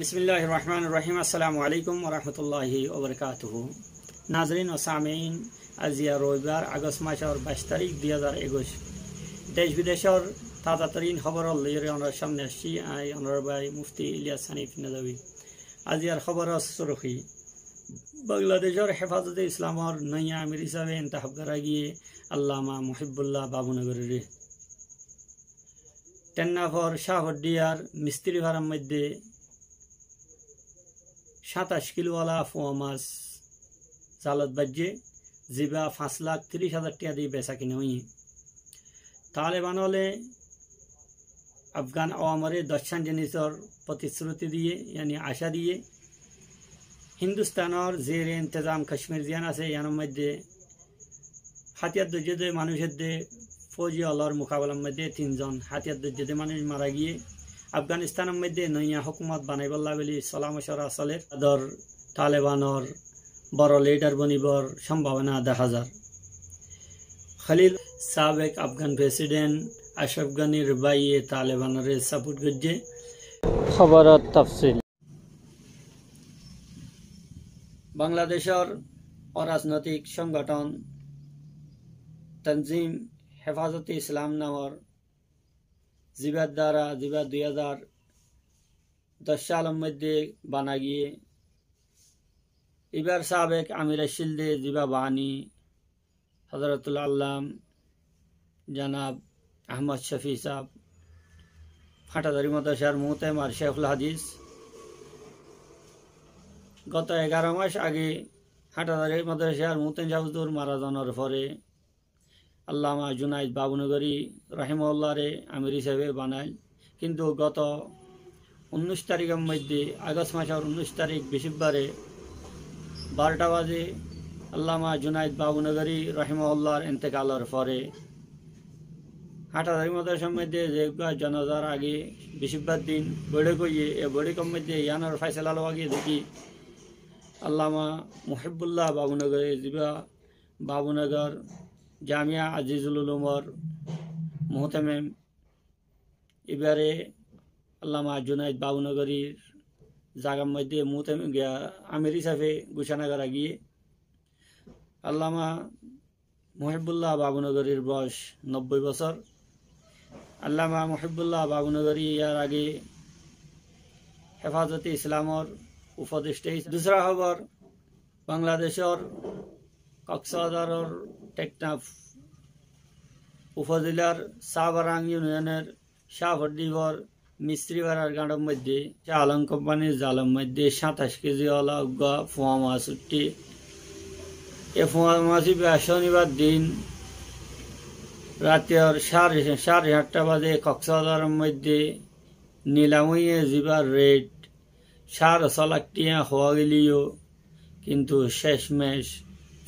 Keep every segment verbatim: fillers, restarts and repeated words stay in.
Bismilláhir Rohmánir Rohím. Assalamu aléikum wa rahmatulláhi wa barakátuhu. Nazirín o sameín, aziya roibár, agost maácor baic tarík, dui házar ekuic. Dec bidecór taza tarín hóbor loiyóre onórar sámne aiccí, añí onórar bái Mufti Iliyas Hanif Nazabí. Aziyar hóboror surhí: Bangladecór Hefazote Islamor noiya amir hísabe intehab gorá giyé Allama Muhibbullá Babunogoríre. Tennafor Cáfoddíyar Mistrifarar moiddé sáñtaic kilowala fuañ mas zalot baijjé, zibá fañs lak tiríc házar tiañ di besakina óiye. Taleban ókkole Afgan awamoré doccán jinisor protisruti diyé, yáni acá diyé. Hindustanor zere intezam Kacmir ziyán asé, yíanor moiddé hátiyar dóijje dé manúic edde fóuji ókkolor mukabelar moiddé tin zon hátiyar dóijje dé manúic mara giyé. Afganistanor moiddé noiya hókumot banaibólla bóli sola mocuwara solér. Ador Talebanor boro lidar bonibor sombabona dehá zar. Khalil, sabek Afgan president Ashraf Ghanir báiye Talebanoré saport goijjé. Hóboror tafsil. Bangladecór orajnoitik songothon Tanzim Hefazote Islam namor, zibár duara, zibá dui házar doc salor moiddé bana giyé. Ibár sabek amir accíl dé, zibá bani Hazratul Allam Janab Ahmad Shafi sab, Hathazari Madrasar muhtem ar Sheikhul Hadis. Goto egaro mac age Hathazari Madrasar muhtem sab huzur mara zanor fore Allama Junaid Babunogori rahimahulláre amir hísabe banail. Kintu goto unnic tarikor moiddé, agost masor unnic tarik bicibbare barota baze Allama Junaid Babunogori rahimahullar intekalor fore Hathazari Madrasar moiddé ze uggwá jonazar age bicibbar din boiçók óiye, e boiçókor moiddé yíanor faisala lowa giyé dé ki Allama Muhibbullá Babunogori zibá Babunogor Jamia Azizul Ulumor muhtemem, ibáre Allama Junaid Babunogorir zagar moiddé muhtemem giya amir hísabe gucona gora giyé. Allama Muhibbullá Babunogorir boyos nobboi bosór. Allama Muhibbullá Babunogori yar age Hefazote Islamor ufodeccá. Dusra hóbor, Bangladecór Koksbazaror Teknaf ufozilar Sabarang iunionor Cáfoddíbor Mistrifarar gañçor moiddé Cáh Alom kompanir zalor moiddé sáñtaic kezi ola uggwá fuañ mas uiththé. E fuañ mas ibá cónibar din ratiyor cáre, cáre háñtta baze Koksbazaror moiddé nilam óiye, zibár ret cáre só lak tiañ hoó geileyo, kintu céc mec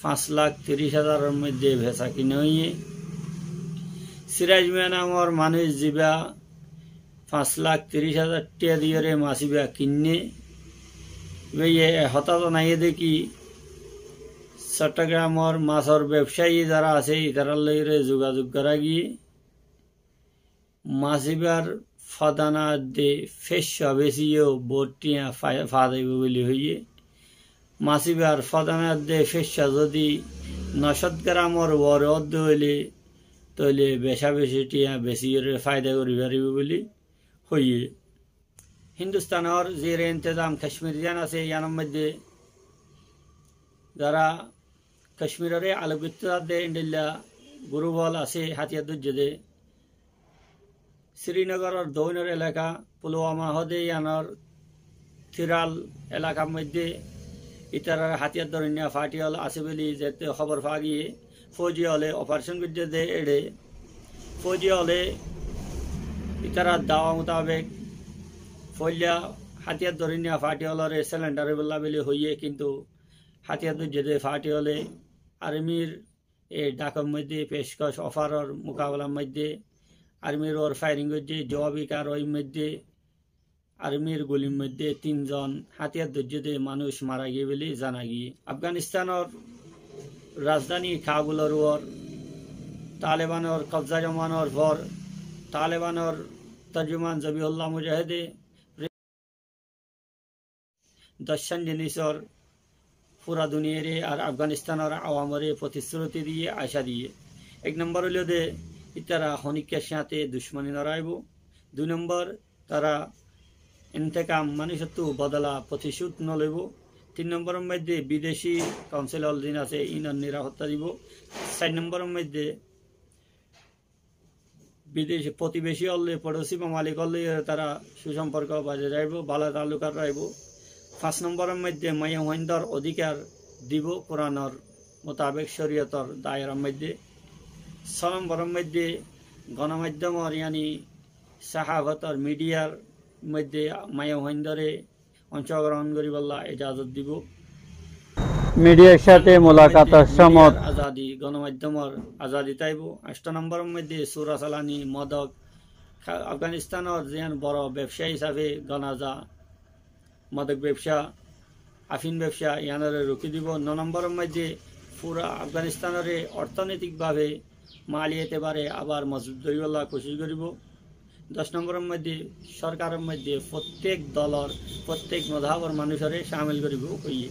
fañs lak tiríc házaror moiddé besakina óiye. Siraj Miya namor manúic zibá fañs lak tiríc házar tiañ diyóre mas ibá kinné. Íbaye e hotá zanaiyé dé ki Sottogramor masor bebsai zara asé, itarar loiyóre zugazug gora giyé. Mas ibár fodana edde fécca besiyo bout tiañ fa-, fa zaibo buli hoiyé. Mas ibár fodana edde fécca zodi no cót gramor uore ódde óile, tóile becabeci tiañ besiyóre faida gori faribo buli hoiyé. Hindustanor zere intezam Kacmir ziyán asé, yíanor moiddé zara Kacmiroré alok goittó zadde endilla gurup ókkol asé, hátiyar dóijje dé. Srinogoror doóinor elaka, Pulwama hoó dé yíanor Tiral elakar moiddé itarar hátiyar dórinniya farti ókkol asé buli zeéttu hóbor fa giyé. Fóuji ókkole ofarecon goijjé dé éçe. Fóuji ókkole itarar dawa mutabek foilla hátiyar dórinniya farti ókkolore selendar óibolla buli hoiyé, kintu hátiyar dóijje dé farti ókkole armir e dhakor moiddé peckoc ofaror mukabelar moiddé, armir uore fairing goijjé, zuwabi karwair moiddé, armir gulir moiddé tin zon hátiyar dóijje dé manúic mara giyé buli zana giyé. Afganistanor rajdháni Kabulor uore Talebanor kobza zomanor for Talebanor torjuman Zabihullah Mujahide doccán jinísor fura duniyare ar Afganistánor awamore fotisruti diye, acá diye. Ek nombor óilde, ítara honíkkar sáñte ducmoni no rakíbo. Dui nombor, tará intekam, manúicottú bodola, fotisrut no loibo. Tin nomboror moiddé bideci kaunsil ókkol zin asé, inor nirafotta dibo. Sair nomboror moiddé bideci fotibeci ókkol, fodosi mamalik ókkol loi tará susomporko bojai rakíbo, bála taallukat rakíbo. Fañs nomboror moiddé maiyafuaindor odikar dibo, Kuranor mutabek coriyotor dayerar moiddé. Só nomboror moiddé gonomaiddómor, yani sahafotor, midiyar moiddé maiyafuaindore oncógrohón goríbolla ijazot dibo. Midiyar sáñte mulakat or somot azadi, gonomaiddómor azadi táibo. Añctó nomboror moiddé sura salani, modok, Afganistánor ziyán boro bebsa hísafe gona za, modok bebsa, afin bebsa, iyanore rukí dibo. No nomboror moiddé fura Afganistánore ortonoitik babe mali etebare abar mozbut goríbolla kucíc goríbo. Doc nomboror moiddé sorkaror moiddé fottek dolor, fottek mozhabor manúicore camil goríbo hoiyé.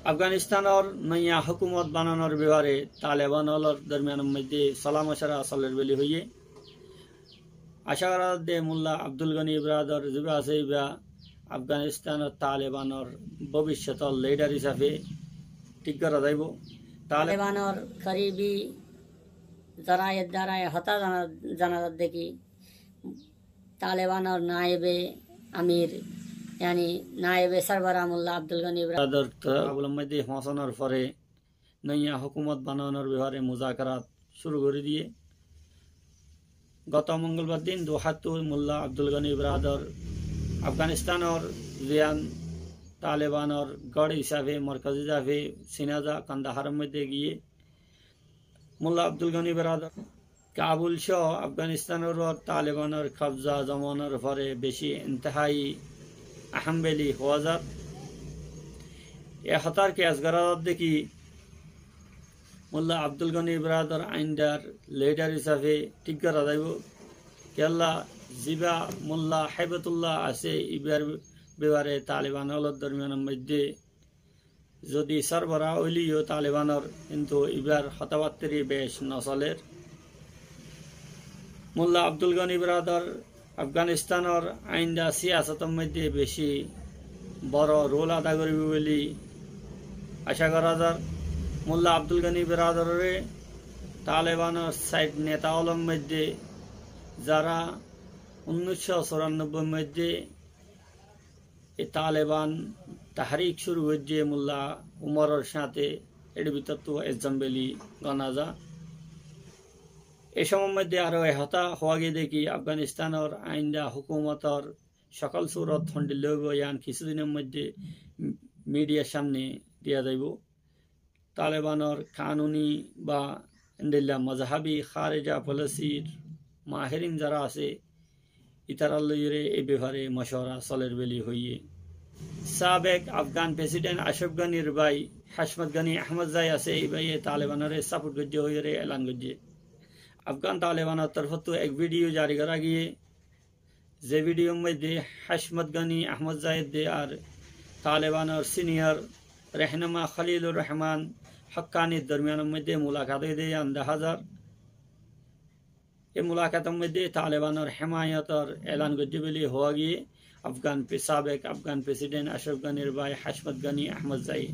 Afganistánor noiya hókumot bananor befare Taleban ókkolor dormiyanor moiddé sola mocora soler buli hoiyé. Acá gora zadde Mulla Abdul Goni biradar zibá asé, íba Afganistánor Talebanor bobiccotor lidar hísafe thík gora zaibo. Tale- Talebanor koribi zarair duara e hotá zana, zana zadde ki, Talebanor naibe amir, yani naibe sorbora Mulla Abdul Goni biradar Kabulor moiddé foóñsanor fore noiya hókumot bananor befare muzakerat cúru gorí diye. Goto mongolbar din Dohattú Mulla Abdul Goni biradar Afganistánor ziyán Talebanor goç hísafe, morkoz hísafe sina za Kandaharor moiddé giyé Mulla Abdul Goni biradar Kabul só Afganistánor uore Talebanor kobza zomanor fore beci intehai aham buli hoó zar. E hotár kiyas gora zadde ki, Mulla Abdul Goni biradar aindar lidar hísafe thík gora zaibo. Kiyólla zibá Mulla Haibatullah asé, íbar befare Taleban ókkolor dormiyanor moiddé zodi sorbora óileyo Talebanor, kintu íbar hotábattári bec no soler. Mulla Abdul Goni biradar Afganistánor ainda siyasotor moiddé beci boro rol ada goríbo buli acá gora zar. Mulla Abdul Goni biradarore Talebanor sair neta ókkolor moiddé, zara unnic cót cúrannobboi moiddé e Taleban tahrik cúru goijjé Mulla Umaror sáñte, ére bútottu ezzon buli gona za. E somor moiddé aró e hotá hoó giyé de ki, Afganistánor ainda hókumotor cokol surot hondilla óibo, yián kissú dinor moiddé midiyar samne diya zaibo. Talebanor kanuni ba endilla mozhabi khareja polisir mahirin zara asé, ítarar loiyóre e befare mocwara soler buli hoiyé. Sabek Afgan president Ashraf Ganir bái Hashmot Gani Ahmadzai asé, íbaye Talebanore saport goijjé hoiyóre elan goijjé. Afgan Talebanor torfottu ek vidiyo jari gora giyé, ze vidiyor moiddé Hashmot Gani Ahmadzai de ar Talebanor siniyar rehnuma Khalilur Rahman Hakkanir dormiyanor moiddé mulakat óiye de yián deha zar. E mulakator moiddé Talebanor hemayotor elan goijjé buli hoó giyé Afgan pre-, sabek Afgan president Ashraf Ganir bái Hashmot Gani Ahmadzai.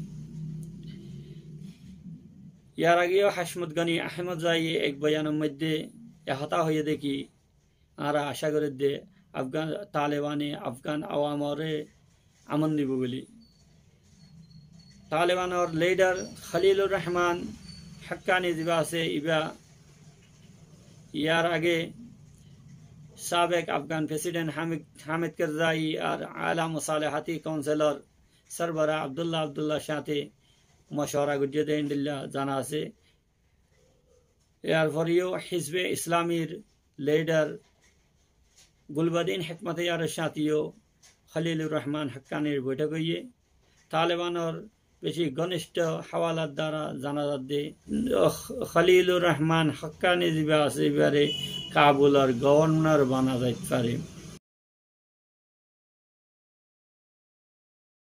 Yar ageyó Hashmot Gani Ahmadzai ek boyanor moiddé e hotá hoiyé de ki, añára acá gorí de Afgan, Talebane Afgan awamore amon dibo buli. Talebanor lidar Khalilur Rahman Hakkani zibá asé, íba yar age sabek Afgan president Hamid, Hamid Karzai ar Ala Musalahati Kaunsilor sorbora Abdullah Abdullar sáñte mocwara goijjé de endilla zana asé. Yar foreyó Hizbe Islamir lidar Gulbadin Hekmatyaror sáñteyó Khalilur Rahman Hakkanir boitok óiye. Talebanor beci gonishtho hawalar duara zana zadde, Khalilur Rahman Hakkani zibá asé, íbare Kabulor govornor bana zait fare.